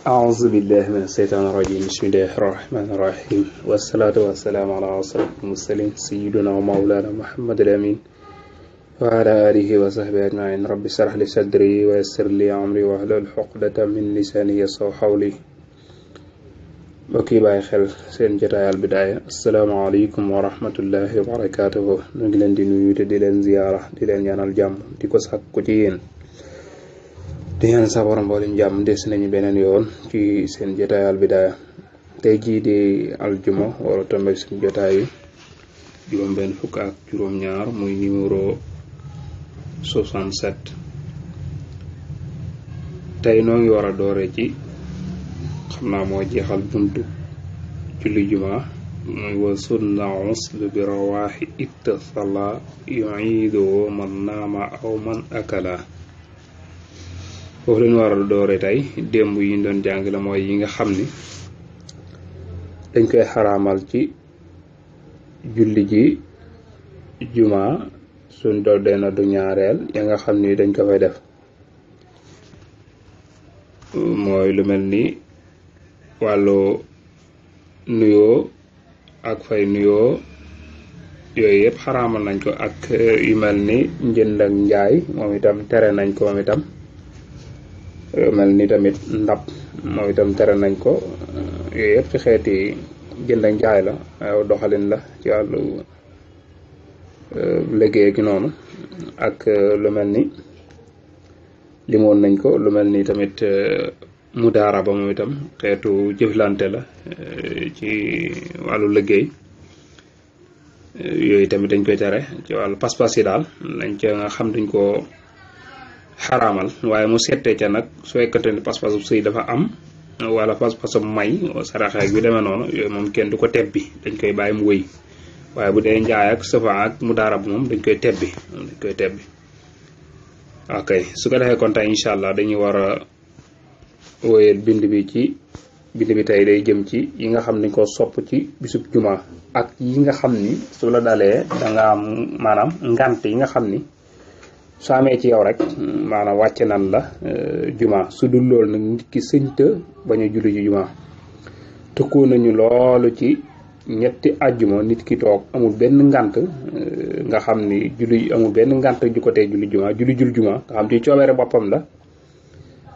أعوذ بالله من الشيطان الرجيم بسم الله الرحمن الرحيم والصلاة والسلام على أشرف المرسلين سيدنا ومولانا محمد الأمين وعلى آله وصحبه أجمعين رب اشرح لي صدري ويسر لي أمري واحلل عقدة من لساني يفقهوا قولي mbokk yi bàyyi xel seen jotaay Al Bidaaya asalaamaaleykum wa rahmatullahi wa barakaatuhu ñu ngi leen di nuyu te di leen ziyaara di leen ñaanal jàmm di ko sàkku ci yéen di ñaan sa borom mboolem jàmm des nañu beneen yoon ci seen jotaay Al Bidaaya tey jii di aljuma wala tombe suñu jotaay yi juróom benn fukk ak juróom ñaar muy numéro 67 tey noo ngi war a doore ci xam naa moo jeexal buntu julli juma muy wa sunna usl bi rawaaxi ittasala yuiidu man naama aw man akala foofu leen war a doore tey démb yi ñu doon jàng la mooy yi nga xam ni dañ koy xaraamal ci julli ji juma suñ doddee na du ñaareel ya nga xam ni dañ ko fay def mooy lu mel ni wàllu nuyoo ak fay nuyoo yooyu yëpp xaraamal nañ ko ak yu mel ni njënd ak njaay moom itam tere nañ ko moom itam mel ni tamit ndab moom itam tere nañ ko yooyu yëpp ci xeeti jënd ak njaay la aw doxalin la ci wàllu liggéey gi noonu ak lu mel ni limoon nañ ko lu mel ni tamit mudaaraba moom itam xeetu jëflante la ci wàllu liggéey yooyu tamit dañ koy tere ci wàllu pas-pas yi daal lañ ca nga xam dañ ko xaraamal waaye mu settee ca nag su fekkante ni pas-pasu sëy dafa am wala pas-pasu may saraxeek yu demee noonu yooyu moom kenn du ko tebbi dañ koy bàyyi mu wëy waaye bu dee njaay ak sëfa ak mudaaraba moom dañ koy tebbi ok su ko defee kon tey incha allah dañuy war a wóoyeel bind bi tey day jëm ci yi nga xam ni ko sopp ci bisub juma ak yi nga xam ni su la dalee danga am maanaam ngant yi nga xam ni su amee ci yow rek maanaam wàcce nan la juma su dul loolu nag nit ki sëñta bañ a julli ji juma tëkkoo nañu loolu ci ñetti àjjuma nit ki toog amul benn ngant nga xam ni amul benn ngant ju ko tee julli juma nga xam ci coobere boppam la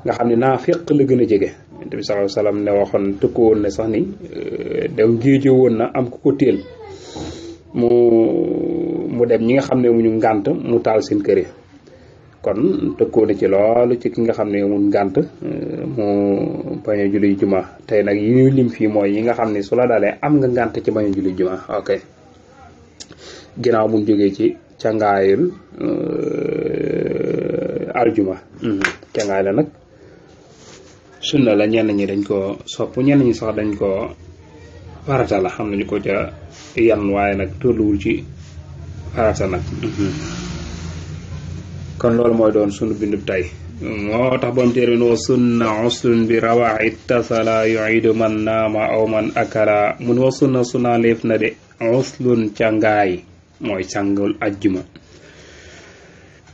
nga xam ne naa féq la gën a jege Yonent bi sallallahu alayhi wasallam ne waxoon tëkku woon ne sax ni dem géeje woon na am ku ko téel mu dem ñi nga xam ne muñu ngànt mu taal seen kër yi kon tëkkoo na ci loolu ci ki nga xam ne amul ngànt mu bañ a julli juma tey nag yi ñuy lim fii mooy yi nga xam ne su la dalee am nga ngànt ci bañ a julli juma ok ginnaaw mun jógee ci cangaayul aljuma cangaay la nag sunna la ñenn ñi dañ ko sopp ñenn ñi sax dañ ko farata la xam nañu ko ca yan waaye nag tolluwul ci farata nag kon loolu mooy doon sunu bindub tey moo tax boom téere no sunna uslun bi rawaax ittasala yuidu man naama aw man akala mun wa sunna léef na de uslun cangaay mooy cangul ajjuma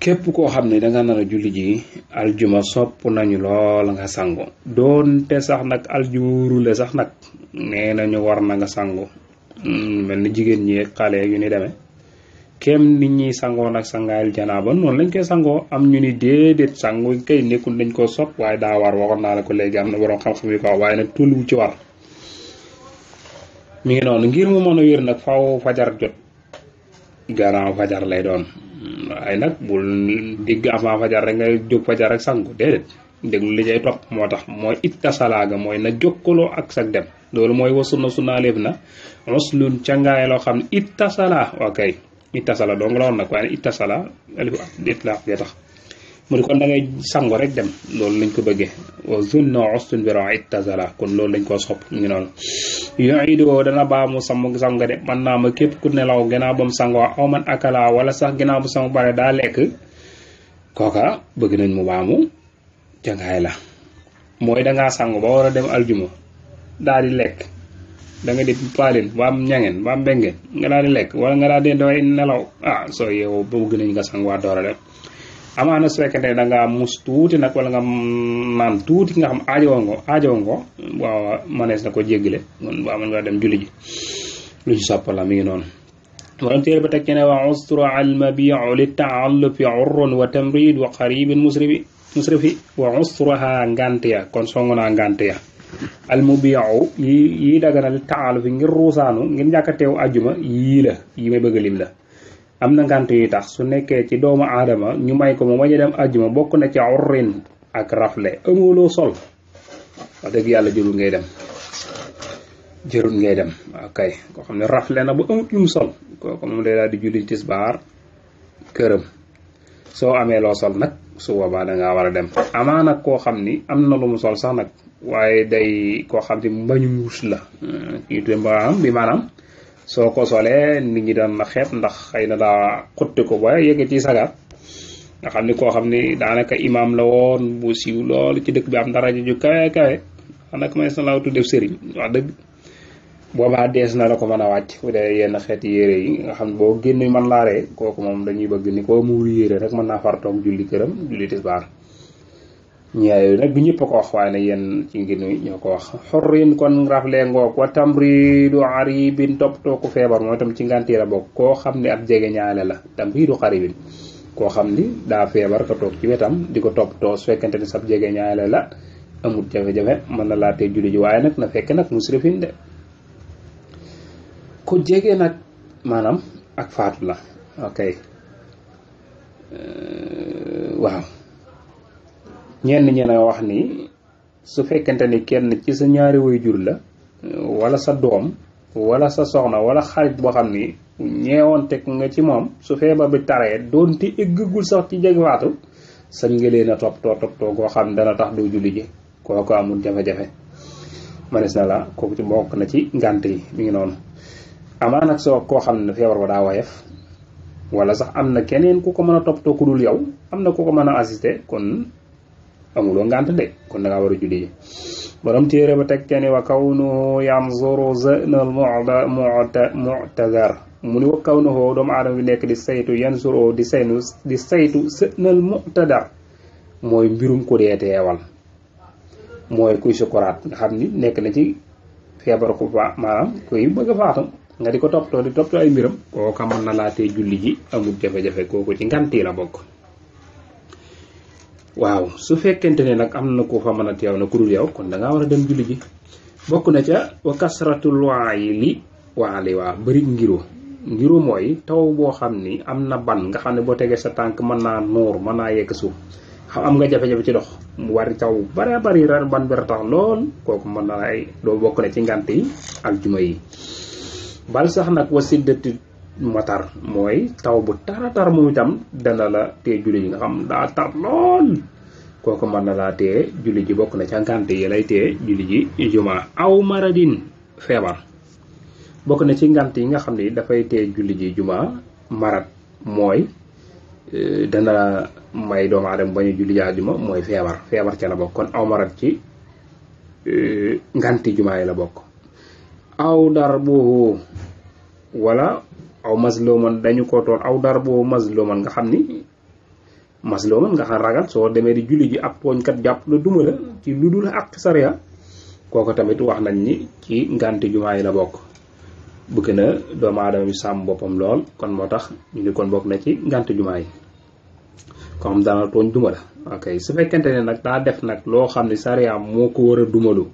képp koo xam ne danga nar a julli ji aljuma sopp nañu lool nga sangu doonte sax nag aljuma wurule sax nag nee nañu war na nga sangu mel ni jigéen ñi xale yu ni demee kem nit ñi sangoo nag sangaayal janaaba noonu lañ koy sangoo am ñu ni déedéet sangu kay nekkul dañ ko sopp waaye daa war waxoon naa la ko léegi am na borom xam-xam yi ko wax waaye nag tulluwu ci war mi ngi noonu ngir mu mën a wér nag faw fajar jot gannaaw fajar lay doon waaye nag bul digg avant fajar rek nga jóg fajar rek sangu déedéet déglu li cay topp moo tax mooy ittasalaaga mooy na jokkaloo ak sag dem loolu mooy wa sunna léef na uslun cangaay loo xam ne ittasala waa kay ittasala dong la woon nag waaye ittasala alif itlaq bee tax mu di kon da ngay sangu rek dem loolu lañ ko bëggee wa sunna uslun bi raw ittasala kon loolu lañ koo sopp ngi noonu yuidu dana baamu sanga de man naa ma képp ku nelaw gannaaw ba mu sangoo aw man akala wala sax gannaaw bu sangu bare daa lekk kooka bëgg nañ mu baamu cangaay la mooy dangaa sangu ba war a dem aljuma daal di lekk da nga di paalin ba am ñangeen ba am bengeen nga daal di lekk wala nga daal di daway nelaw soo yeewoo bëgg nañ nga sangu waa door a dem amaana su fekkente ne da ngaa mus tuuti nag wala nga naan tuuti nga xam aajowoo ngo waaw manees na ko jéggale kon waaw mën nga dem julli ji lu ci sopp la mi ngi noonu borom téere ba teg ci ne wa usru al mabiu li taallufi urrun wa tamrid wa qaribin musrifi wa usruha ngant ya kon songu naa ngant ya al mabiu yi dagana li taallufi ngir ruusaanu ngir ñàkk a teew ajjuma yii la yi may bëgg lim la am na ngant yu tax su nekkee ci doomu aadama ñu may ko mu bañ a dem ajjuma bokk na ci urrin ak rafle amuloo sol wax dëgg yàlla jërul ngay dem ok koo xam ne rafle na bu amut lu mu sol kooku moom day daal di julli tisbaar këram soo amee loo sol nag su boobaa da ngaa war a dem amaa nag koo xam ni am na lu mu sol sax nag waaye day koo xam ni mbañu muus la kii tuuti mbaam bi maanaam soo ko solee nit ñi doon na xeeb ndax xëy na daa xutti ko ba yëkkati sagar nga xam ni koo xam ni daanaka imaam la woon bu siiw loolu ci dëkk bi am daraja ju kawe kawe xanaa may sa lawtu def sëriñ wax dëgg boobaa dees na la ko mën a wàcc bu dee yenn xeeti yére yi nga xam boo génn mën laa ree kooku moom dañuy bëgg ni koo muur yére rek mën naa far toog julli këram julli tisbaar ñaayu nag du ñëpp ko wax waaye nag yéen ci ngir ñoo ko wax xorrin kon rafle ngoog wa tamridu aribin toppatoo ko feebar mooy tam ci ngànti la bokk koo xam ne ab jege ñaale la tamridu xaribin koo xam ni daa feebar ka toog ci wetam di ko toppatoo su fekkente ni sab jege ñaale la amul jafe-jafe mën na laa tee julli ji waaye nag na fekk nag musrifin de ku jege nag maanaam ak faatu la ok waaw ñenn ñi na wax ni su fekkente ni kenn ci sa ñaari waajur la wala sa doom wala sa soxna wala xarit boo xam ni ñeewoonte nga ci moom su feebar bi taree doonte eggagul sax ci jeg faatu sañ nga leen a toppatoo goo xam dana tax doo julli ji kooku amul jafe-jafe manes na la kooku ci bokk na ci ngànt yi mi ngi noonu amaa nag soo koo xam ne feebar ba daa woyof wala sax am na keneen ku ko mën a toppatoo ku dul yow am na ku ko mën a assister kon amuloo ngànt de kon da ngaa war a julli ji borom téere ba teg kenn wa kawnu yanzuru zanal mu'tazar mu ni wa kawnu doomu aadama bi nekk di saytu yanzuru di saytu zanal mu'tadar mooy mbirum ko dee teewal mooy kuy sukuraat nga xam ni nekk na ci feebar ku fa maanaam kuy bëgg a faatu nga di ko toppatoo ay mbiram kooka mën na laa tee julli ji amul jafe-jafe kooku ci ngànt yi la bokk waaw su fekkente ne nag am na ko fa mën a teew na ku dul yow kon da ngaa war a dem julli ji bokk na ca wa kasratul waayili waa bëri ngiro mooy taw boo xam ni am na ban nga xam ne boo tegee sa tànk mën naa nuur mën naa yegg suuf xam am nga jafe-jafe ci dox mu wari taw bari rar ban bi tax lool kooku mën na ay doo bokk na ci ngànt yi ak juma yi bal sax nag wa siddati matar mooy taw bu taratar moom itam dana la tee julli ji nga xam daa tar lool kooku mën na laa tee julli ji bokk na ca ngànt yi lay tee julli ji juma aw maradin feebar bokk na ci ngànt yi nga xam ne dafay tee julli ji juma marat mooy dana may doomu aadama bañ a julli ji juma mooy feebar ca la bokk kon aw marat ci nganti jumaa yi la bokk aw darbuhu wala aw mazluman dañu ko toon aw darbuhu mazluman nga xam ni mazluman nga xam ragal soo demee di julli ji ab tooñkat jàpp la duma la ci lu dul ak sariya kooku tamit wax nañ ni ci nganti jumaa yi la bokk bëgg na doomu aadama bi sàmm boppam lool kon moo tax ñu ni kon bokk na ci nganti jumaa yi ko xam daana tooñ duma la ok su fekkente ne nag daa def nag loo xam ne sariya moo ko war a dumalu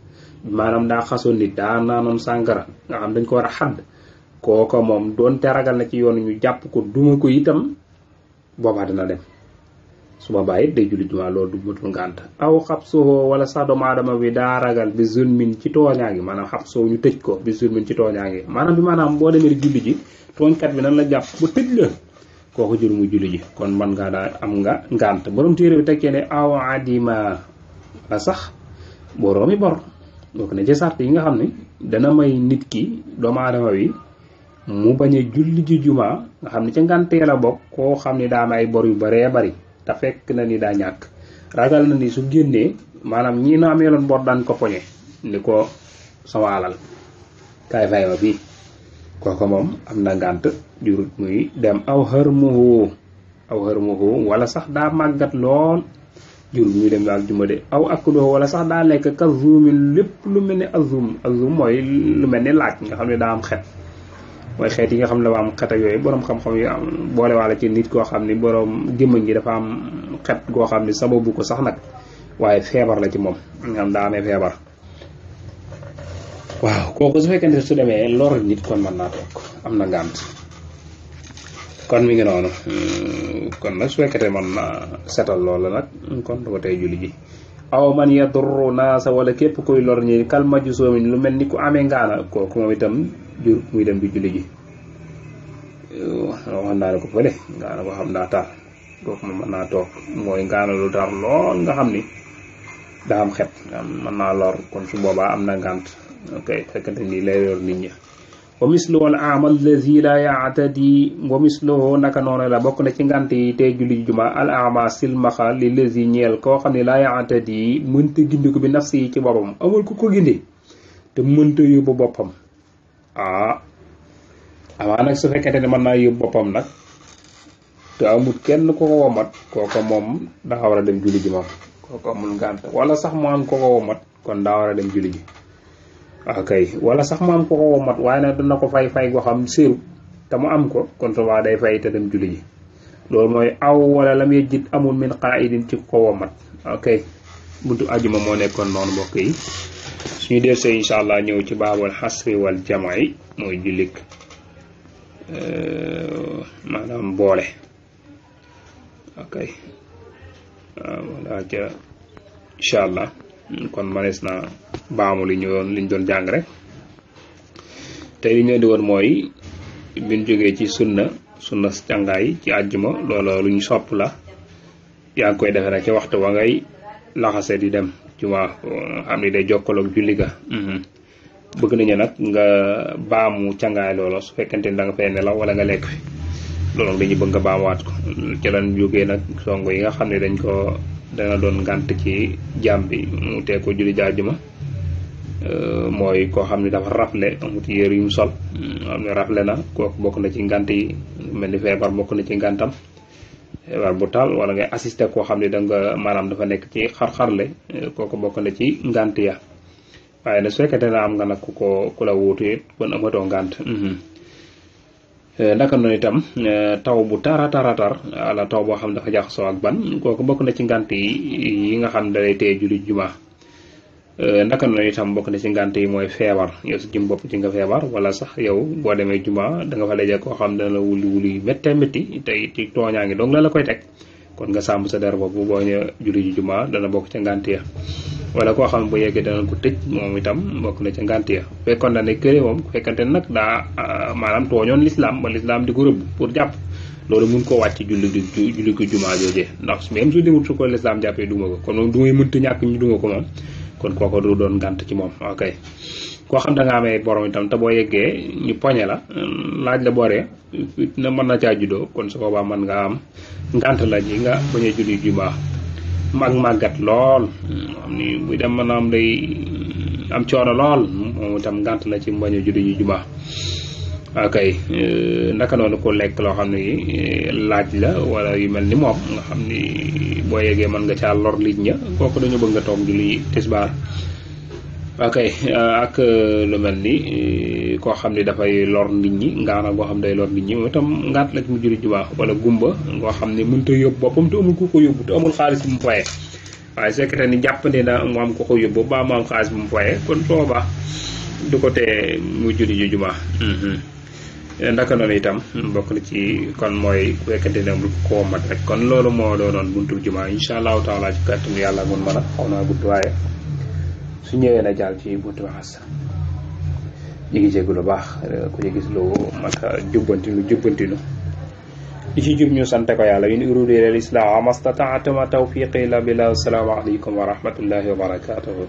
maanaam daa xasoon nit daa naanoon sàngara nga xam dañ ko war a xadd kooka moom doonte ragal na ci yoon ñu jàpp ko duma ko itam boobaa dina dem su boobaa it day julli jumaa loolu du matul ngànt aw xabsoo wala sax doomu aadama bi daa ragal bi zulmin ci tooñaa ngi maanaam xabsoo ñu tëj ko bi zulmin ci tooñaa ngi maanaam boo demee di julli ji tooñkat bi nan la jàpp ba tëj la kooku jur mu julli ji kon man ngaa daa am nga ngànt borom téere bi tekkee ne aw adima la sax boroomi bor bokk na ci sart yi nga xam ne dana may nit ki doomu aadama bi mu bañ a julli ji jumaa nga xam ne ca ngàntee la bokk koo xam ne daa am ay bor yu baree bari te fekk na ni daa ñàkk ragal na ni su génnee maanaam ñii na ameeloon bor daan ko poñe ni ko sama alal kaay fay ma fii kooku moom am na ngànt jurut muy dem aw xër mu aw hërmuhu wala sax daa màggat lool jur bi muy dem aljuma de aw akluhu wala sax daa lekk ka zuumin lépp lu mel ni azum mooy lu mel ni laaj nga xam ne daa am xet mooy xeet yi nga xam ne dafa am xet ak yooyu borom xam-xam yi am boole waala ci nit koo xam ni borom gémmañ gi dafa am xet goo xam ni sababu ko sax nag waaye feebar la ci moom nga xam daa amee feebar waaw kooku su fekkente su demee lor nit kon mën naa toog am na ngànt kon mi ngi noonu kon nag su fekkete mën na setal loolu nag kon du ko tey julli ji aw man yadurru naasa wala képp kuy lor ñi kalma ju soomin lu mel ni ku amee ngaana kooku moom itam jur muy dem di julli ji waxoon naa ne ko fële ngaana ko xam daa tar kooku moom mën naa toog mooy ngaana lu tar lool nga xam ni daa am xet mën naa lor kon su boobaa am na ngànt ok fekkente ni lay yor nit ñi wa misluhu al a'ma allazi la ya'tadi wa misluhu naka noonu la bokk na ci ngànt yi tey julli juma al a'ma silmaxa li lazi ñeel koo xam ne la ya'tadi mënta gindi ko bi nafsi yi ci boppam amul ku ko gindi te mënta yóbbu boppam amaa nag su fekkente ne mën naa yóbbu boppam nag te amul kenn ko ko womat kooko moom daa war a dem julli ji moom kooko amul ngànt wala sax mu am ko ko womat kon daa war a dem julli ji ok wala sax mu am ko ko womat waaye nag dana ko fay goo xam séeru te mu am ko kon souvent day fay te dem julli ji loolu mooy aw wala lam yejjit amul min qaa'idin ci ko womat ok buntu ajuma moo nekkoon noonu mbokk yi suñu def see incha allah ñëw ci baabul xasri wal jam'i mooy jullik maanaam boole ok wala ca incha allah kon manees na baamu liñ doon jàng rek tey li ñu di woon mooy biñ jógee ci sunna jàngaay ci àjjuma loolu lu ñu sopp la yaa ngi koy defee nag ci waxtu wa ngay laxase di dem juma xam ni day jokkaloog julli ga bëgg nañu nag nga baamu càngaay loolu su fekkente ni da nga fay nelaw wala nga lekk fi loolu nag dañuy bëgg nga baamuwaat ko ci lan jógee nag songo yi nga xam ne dana doon ngànt ci jaam bi mu tee ko julli jaajuma mooy koo xam ne dafa rafle amut yére yu mu sol xam ne rafle na kooku bokk na ci ngànt yi mel ni feebar bokk na ci ngàntam feebar bu tal wala ngay assister koo xam ne da nga maanaam dafa nekk ci xar-xarle kooku bokk na ci ngànt ya waaye nag su fekkente ne am nga nag ku la wuutu it kon amatoo ngànt naka noonu itam taw bu tar wala taw boo xam ne dafa jaxasoo ak ban kooku bokk na ci ngànt yi nga xam ne da lay teye julli juma naka noonu itam bokk na ci ngànt yi mooy feebar yow si jëm bopp ci nga feebar wala sax yow boo demee juma da nga fa daje koo xam ne dana la wuli méttee métti tey ci tooñaa ngi donc la koy teg kon nga sàmm sa der boobu boo ñëwee julli ji juma dana bokk ca ngànt ya wala koo xam ne bu yeggee dana ko tëj moom itam bokk na ca ngànt ya fekkoon na ne këre moom fekkante nag daa maanaam tooñoon l'islam ba l'islam di ko rëbb pour jàpp loolu mun koo wàcc julli ko juma joojee ndax même su demut su ko l'islam jàppee duma ko kon moom du may mënta ñàkk ñu duma ko moom kon kooko du doon ngànt ci moom ok koo xam da nga amee borom itam te boo yeggee ñu poñe la laaj la boree na mën na caa juddoo kon su boobaa mën nga am ngànt la ji nga bañ a julli juma mag màggat lool xam ni buy dem mën a am day am coono lool moom itam ngànt la ci bañ a julli juma ok naka noonu ko lekk loo xam ne laaj la wala yu mel ni moom nga xam ni boo yeggee mën nga caa lor nit ña kooku dañu bëgg nga toog julli tisbaar ok ak lu mel ni koo xam ni dafay lor nit ñi ngaana boo xam day lor nit ñi moom itam ngaat la ci mu julli juma wala gumba ngoo xam ne mënut a yóbbu boppam te amul ku ko yóbbu te amul xaalis bu mu foyee waaye su fekkee ni jàppandi na mu am ko ko yóbbu ba mu am xaalis bu mu foyee kon sooba du ko tee mu julli juma ndaka noonu itam bokk na ci kon mooy ku fekkente ne amul koo mat rek kon loolu moo doonoon buntu juma incha allahu taala ci kàttanu yàlla mun mën a xaw naa gudd waaye su ñëwee na jàll ci buntu xas ñu ngi jéggu lu baax ku ci gis lu mat jubbantinu li ci jub ñu sante ko yàlla in uriidu illa al-islaaha mastata'tu ma tawfiqi illa billah. Assalaamu aleykum wa rahmatullahi wa barakatuhu.